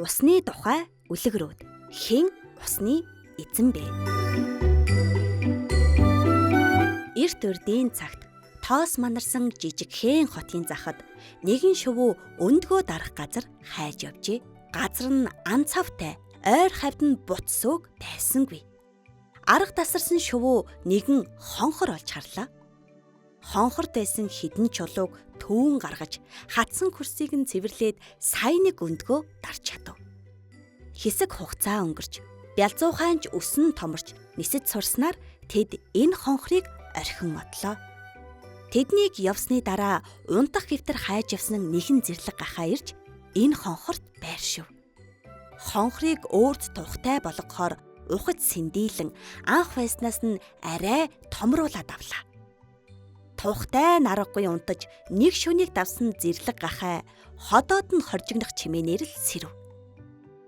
Усны тухай үлгэрүүд. Хэн усны эзэн бэ? Эрт урдын цагт тоос манарсан жижигхэн хотын захад нэгэн шувуу өндгөө дарах газар хайж явжээ. Газар нь анцавтай, ойр хавьд нь бут сөөг байсангүй. Арга тасарсан шувуу нэгэн хонхор олж харлаа. Хонхорт байсан хідэн чулууг төөн гаргаж, хатсан хөрсийг нь цэвэрлээд сая нэг өндгөө дарч чадав. Хэсэг хугацаа өнгөрч, бялзуухайнч өсөн томорч нисэж сурснаар тэд энэ хонхрыг орхин одлоо. Тэднийг явсны дараа унтах хэвтэр хайж явсан нэгэн зэрлэг гахаа ирж энэ хонхорт байршив. Хонхрыг өөрт тухтай болгохоор ухаж сэндийлэн анх байснаас нь арай томруулаад авлаа. Тухтай наргагүй унтаж нэг шөнийг давсан зэрлэг гахай ходоод нь хоржигнох чимээнээр л сэрэв.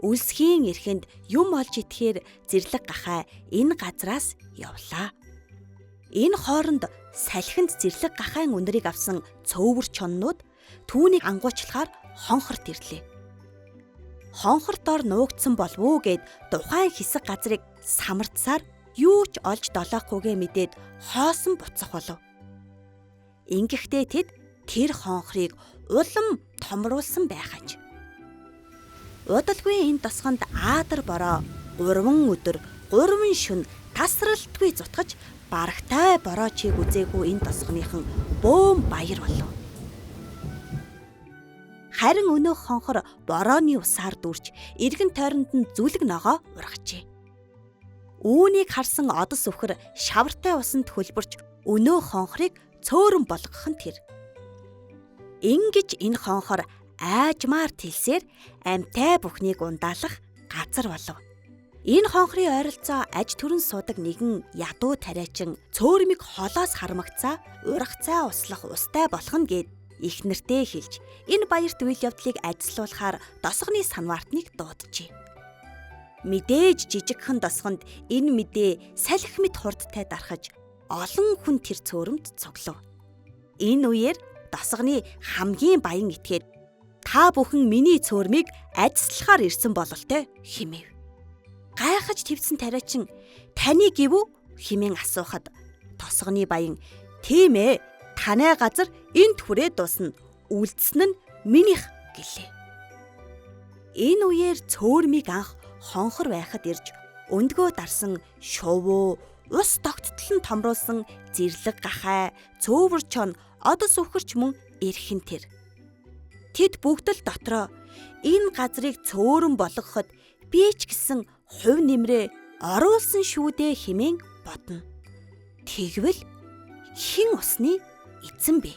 Үлсхийн эрхэнд юм олж идэхээр зэрлэг гахай энэ газраас явлаа. Энэ хооронд салхинд зэрлэг гахайн үнэрийг авсан цөөвөр чоннууд түүнийг ангуучлахаар хонхорт ирлээ. Хонхор дор нуугдсан болов уу гэд тухайн хэсэг газрыг самардсаар юу ч олж долоохгүйгээ мэдээд хоосон буцах болов. Ингэхдээ тэд тэр хонхрыг улам томруулсан байх аж. Удалгүй энэ тосгонд аадар бороо 3 өдөр 3 шөнө тасралтгүй зутгаж барагтай бороо чиг үзээгүй энэ тосгоныхан бөөн баяр болов. Харин өнөөх хонхор борооны усаар дүүрч эргэн тойронд нь зүлэг ногоо ургажээ. Үүнийг харсан одос үхэр шавартай усанд хөлбөрч өнөөх хонхрыг цөөрөн болгох нь тэр. Ингэж энэ хонхор аажмаар тэлсээр амьтай бүхнийг ундаалах газар болов. Энэ хонхрын ойролцоо аж төрөн суудаг нэгэн ядуу тариачин цөөрмийг холоос хармагцаа ургацаа услах устай болох нь гэд их нэртэй хэлж энэ баярт үйл явдлыг ажиллуулахаар досгоны санваартныг дууджээ. Мэдээж жижигхэн досгонд энэ мэдээ салхи мэт хурдтай дархаж олон хүн тэр цөөрөмд цуглав. Энэ үеэр досгоны хамгийн баян этгээд та бүхэн миний цөөрмийг ажиллахаар ирсэн бололтой хэмээв. Гайхаж твцэн тариачин таны гэв үү хэмээн асуухад тосгоны баян тийм ээ танай газар энд хүрээ дуусна үлдсэн нь минийх гэлээ. Энэ үеэр цөөрмийг анх хонхор байхад ирж өндгөө дарсан шувуу ус тогттол нь томруулсан зэрлэг гахай, цөөвөр чон, одос үхэрч мөн эрхэн тэр. Тэд бүгд л дотроо энэ газрыг цөөрөн болгоход би ч гэсэн хувь нэмрээ оруулсан шүү дээ хэмээн бодно. Тэгвэл хэн усны эзэн бэ?